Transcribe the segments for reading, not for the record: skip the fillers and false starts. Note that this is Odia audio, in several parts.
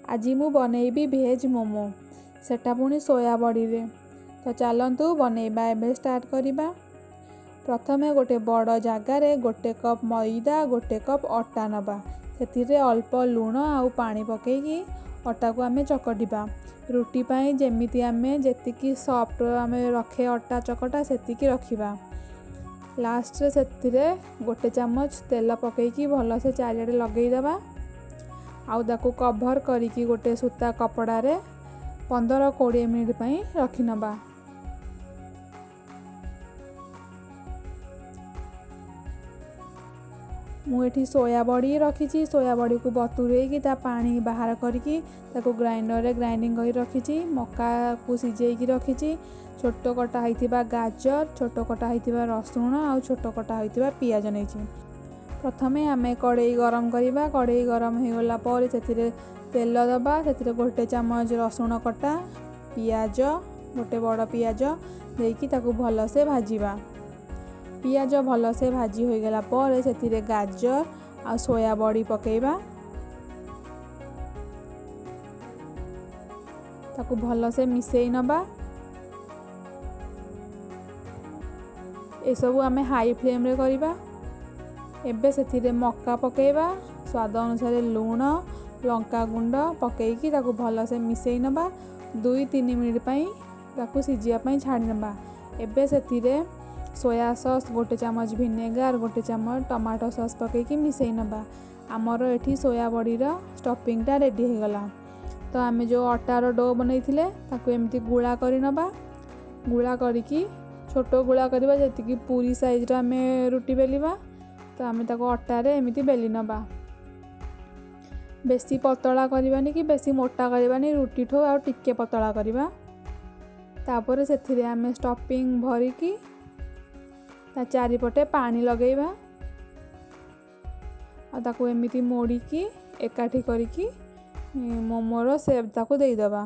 ଆଜି ମୁଁ ବନେଇବି ଭେଜ୍ ମୋମୋ, ସେଟା ପୁଣି ସୋୟା ବଡ଼ିରେ। ତ ଚାଲନ୍ତୁ ବନେଇବା, ଏବେ ଷ୍ଟାର୍ଟ କରିବା। ପ୍ରଥମେ ଗୋଟେ ବଡ଼ ଜାଗାରେ 1 କପ୍ ମଇଦା, 1 କପ୍ ଅଟା ନେବା। ସେଥିରେ ଅଳ୍ପ ଲୁଣ ଆଉ ପାଣି ପକାଇକି ଅଟାକୁ ଆମେ ଚକଟିବା। ରୁଟି ପାଇଁ ଯେମିତି ଆମେ ଯେତିକି ସଫ୍ଟ ଆମେ ରଖେ ଅଟା ଚକଟା, ସେତିକି ରଖିବା। ଲାଷ୍ଟରେ ସେଥିରେ 1 ଚାମଚ ତେଲ ପକାଇକି ଭଲସେ ଚାରିଆଡ଼େ ଲଗେଇଦେବା ଆଉ ତାକୁ କଭର୍ କରିକି ଗୋଟେ ସୂତା କପଡ଼ାରେ 15-20 ମିନିଟ୍ ପାଇଁ ରଖିନେବା। ମୁଁ ଏଠି ସୋୟା ବଡ଼ି ରଖିଛି। ସୋୟା ବଡ଼ିକୁ ବତୁରେଇକି ତା ପାଣି ବାହାର କରିକି ତାକୁ ଗ୍ରାଇଣ୍ଡରରେ ଗ୍ରାଇଣ୍ଡିଙ୍ଗ କରି ରଖିଛି। ମକାକୁ ସିଝେଇକି ରଖିଛି। ଛୋଟ କଟା ହେଇଥିବା ଗାଜର, ଛୋଟ କଟା ହେଇଥିବା ରସୁଣ ଆଉ ଛୋଟ କଟା ହେଇଥିବା ପିଆଜ ନେଇଛି। ପ୍ରଥମେ ଆମେ କଡ଼େଇ ଗରମ କରିବା। କଡ଼େଇ ଗରମ ହେଇଗଲା ପରେ ସେଥିରେ ତେଲ ଦେବା। ସେଥିରେ 1 ଚାମଚ ରସୁଣ କଟା, ପିଆଜ, ଗୋଟେ ବଡ଼ ପିଆଜ ଦେଇକି ତାକୁ ଭଲସେ ଭାଜିବା। ପିଆଜ ଭଲସେ ଭାଜି ହୋଇଗଲା ପରେ ସେଥିରେ ଗାଜର ଆଉ ସୋୟା ବଡ଼ି ପକାଇବା। ତାକୁ ଭଲସେ ମିଶାଇ ନେବା। ଏସବୁ ଆମେ ହାଇ ଫ୍ଲେମ୍ରେ କରିବା। ଏବେ ସେଥିରେ ମକା ପକାଇବା, ସ୍ୱାଦ ଅନୁସାରେ ଲୁଣ, ଲଙ୍କା ଗୁଣ୍ଡ ପକାଇକି ତାକୁ ଭଲସେ ମିଶାଇ ନେବା। 2-3 ମିନିଟ୍ ପାଇଁ ତାକୁ ସିଝିବା ପାଇଁ ଛାଡ଼ି ନେବା। ଏବେ ସେଥିରେ ସୋୟା ସସ୍, 1 ଚାମଚ ଭିନେଗାର, 1 ଚାମଚ ଟମାଟୋ ସସ୍ ପକାଇକି ମିଶାଇ ନେବା। ଆମର ଏଠି ସୋୟା ବଡ଼ିର ଷ୍ଟଫିଂଟା ରେଡ଼ି ହେଇଗଲା। ତ ଆମେ ଯେଉଁ ଅଟାର do ବନେଇଥିଲେ ତାକୁ ଏମିତି ଗୁଳା କରିନେବା। ଗୁଳା କରିକି ଛୋଟ ଗୁଳା କରିବା, ଯେତିକି ପୁରୀ ସାଇଜ୍ର ଆମେ ରୁଟି ବେଲିବା। ତ ଆମେ ତାକୁ ଅଟାରେ ଏମିତି ବେଲି ନେବା। ବେଶୀ ପତଳା କରିବାନି କି ବେଶୀ ମୋଟା କରିବାନି, ରୁଟିଠୁ ଆଉ ଟିକେ ପତଳା କରିବା। ତାପରେ ସେଥିରେ ଆମେ ଷ୍ଟଫିଂ ଭରିକି ତା ଚାରିପଟେ ପାଣି ଲଗେଇବା ଆଉ ତାକୁ ଏମିତି ମୋଡ଼ିକି ଏକାଠି କରିକି ମୋମୋର ସେପ୍ ତାକୁ ଦେଇଦେବା।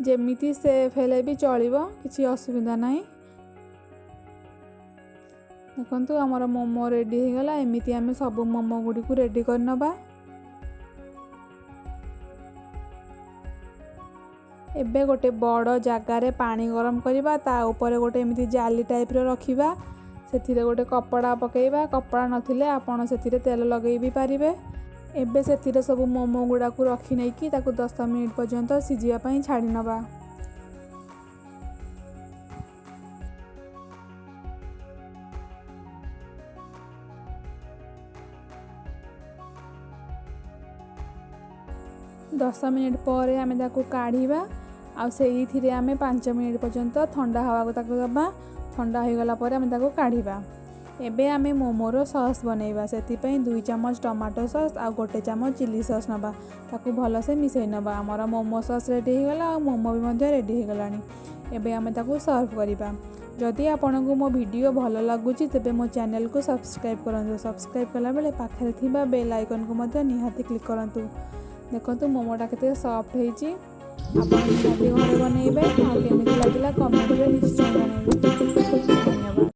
ଯେମିତି ସେପ୍ ହେଲେ ବି ଚଳିବ, କିଛି ଅସୁବିଧା ନାହିଁ। ଦେଖନ୍ତୁ ଆମର ମୋମୋ ରେଡ଼ି ହେଇଗଲା। ଏମିତି ଆମେ ସବୁ ମୋମୋ ଗୁଡ଼ିକୁ ରେଡ଼ି କରିନେବା। ଏବେ ଗୋଟେ ବଡ଼ ଜାଗାରେ ପାଣି ଗରମ କରିବା। ତା ଉପରେ ଗୋଟେ ଏମିତି ଜାଲି ଟାଇପ୍ର ରଖିବା। ସେଥିରେ ଗୋଟେ କପଡ଼ା ପକାଇବା। କପଡ଼ା ନଥିଲେ ଆପଣ ସେଥିରେ ତେଲ ଲଗାଇ ବି ପାରିବେ। ଏବେ ସେଥିରେ ସବୁ ମୋମୋ ଗୁଡ଼ାକୁ ରଖି ନେଇକି ତାକୁ 10 ମିନିଟ୍ ପର୍ଯ୍ୟନ୍ତ ସିଝିବା ପାଇଁ ଛାଡ଼ି ନେବା। 10 ମିନିଟ୍ ପରେ ଆମେ ତାକୁ କାଢ଼ିବା ଆଉ ସେଇଥିରେ ଆମେ 5 ମିନିଟ୍ ପର୍ଯ୍ୟନ୍ତ ଥଣ୍ଡା ହେବାକୁ ତାକୁ ଦେବା। ଥଣ୍ଡା ହୋଇଗଲା ପରେ ଆମେ ତାକୁ କାଢ଼ିବା। ଏବେ ଆମେ ମୋମୋର ସସ୍ ବନେଇବା। ସେଥିପାଇଁ 2 ଚାମଚ ଟମାଟୋ ସସ୍ ଆଉ 1 ଚାମଚ ଚିଲି ସସ୍ ନେବା। ତାକୁ ଭଲସେ ମିଶାଇ ନେବା। ଆମର ମୋମୋ ସସ୍ ରେଡ଼ି ହେଇଗଲା ଆଉ ମୋମୋ ବି ମଧ୍ୟ ରେଡ଼ି ହେଇଗଲାଣି। ଏବେ ଆମେ ତାକୁ ସର୍ଭ କରିବା। ଯଦି ଆପଣଙ୍କୁ ମୋ ଭିଡ଼ିଓ ଭଲ ଲାଗୁଛି ତେବେ ମୋ ଚ୍ୟାନେଲକୁ ସବସ୍କ୍ରାଇବ୍ କରନ୍ତୁ। ସବସ୍କ୍ରାଇବ୍ କଲାବେଳେ ପାଖରେ ଥିବା ବେଲ୍ ଆଇକନ୍କୁ ମଧ୍ୟ ନିହାତି କ୍ଲିକ୍ କରନ୍ତୁ। ଦେଖନ୍ତୁ ମୋମୋଟା କେତେ ସଫ୍ଟ ହେଇଛି। ଆପଣ ନିହାତି ଘରେ ବନେଇବେ ଆଉ କେମିତି ଲାଗିଲା କମେଣ୍ଟରେ ନିଶ୍ଚୟ ଜଣାଇବେ।